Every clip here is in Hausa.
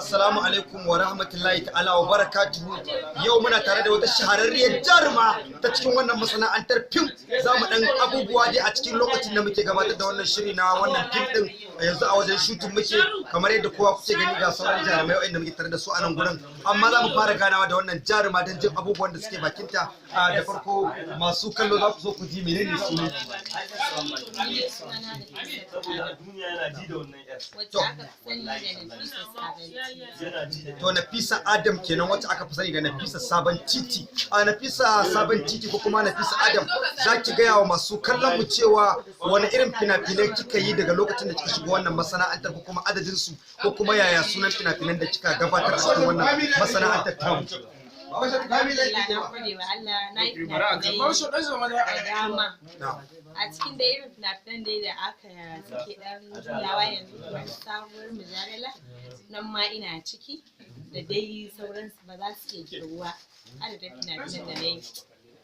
Assalamu alaikum wa rahmatullahi ta'ala wa barakatuhu. Yau muna tare da wata shahararriyar jaruma ta cikin wannan masana'antar fim. Za mu dan abubuwa dai a cikin lokacin da muke gabatar da wannan shiri na wannan fim din. A yanzu a wajen shooting muke, kamar yadda kowa kuke gani, ga sauran jarumai waɗanda muke tare da su a nan gurin. Amma za mu fara ganawa da wannan jaruma don jin abubuwan da suke bakinta. Da farko, masu kallo za ku so ku ji menene sunan? Saboda duniya yana ji da wannan yar. Wacce aka fi sani da Nafisa Sabon. Yana ji da. To, Nafisa Adam kenan, wacce aka fi sani da Nafisa Sabon Titi. A Nafisa Sabon Titi ko kuma Nafisa Adam, za ki gaya wa masu kallon mu cewa wani irin fina-finai kika yi daga lokacin da kika shiga wannan masana'antar, ko kuma adadin su, ko kuma yaya sunan fina-finan da kika gabatar a cikin wannan masana'antar tamu? Allah, na gode wa Allah, na yi fina-finai da dama. A cikin da irin fina-finan dai da aka suke dan juyawa yanzu, kamar Sabuwar Mujadala, nan ma ina ciki, da dai sauransu, ba za su iya kirguwa adadin fina-finan da na yi.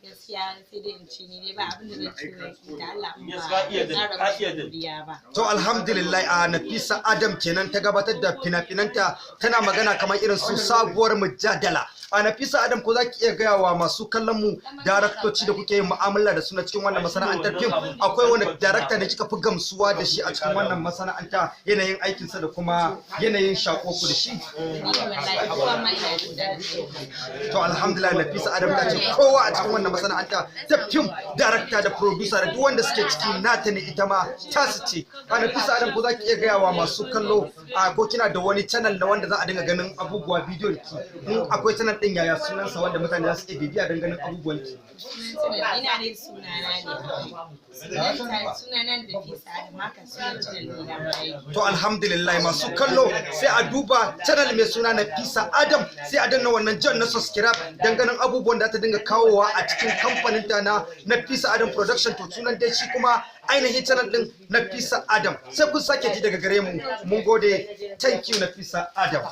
Gaskiya sai dai in ce ni dai ba abin da zan ce da Allah in Yes, ba ka iya da- ƙara ka iya da- godiya ba. To, alhamdulillah, a Nafisa Adam kenan ta gabatar da fina-finanta, tana magana kamar irin su Sabuwar Mujadala. A Nafisa Adam, ko za ki iya gaya wa masu kallon mu daraktoci da kuke yin mu'amala da su na cikin wannan masana'antar fim, akwai wani darakta da kika fi gamsuwa da shi a cikin wannan masana'anta, yanayin aikinsa da kuma yanayin shako ku da shi? Ni wallahi kowa ma ina jin daɗin ɗaukar. To, alhamdulillah, Nafisa Adam ta ce kowa a cikin wannan masana'anta ta fim, darakta da producer da duk wanda suke ciki, nata ne, ita ma tasu ce. A Nafisa Adam, ko za ki iya gaya wa masu kallo a ko kina da wani channel na wanda za a dinga ganin abubuwa bidiyon ki? In akwai channel din, yaya sunansa, wanda mutane za su iya bibiya don ganin abubuwan ki? Ina dai sunana ne, sunana da Nafisa Adam, haka sunan channel ɗina ma yake. To, alhamdulillah, masu kallo sai a duba channel mai suna Nafisa Adam, sai a danna wannan jan na subscribe dan ganin abubuwan da ta dinga kawowa a cikin kamfanin ta na Nafisa Adam Production. To, sunan dai shi kuma ainihin channel din Nafisa Adam. Sai kun sake ji daga gare mu. Mun gode. Thank you, Nafisa Adam.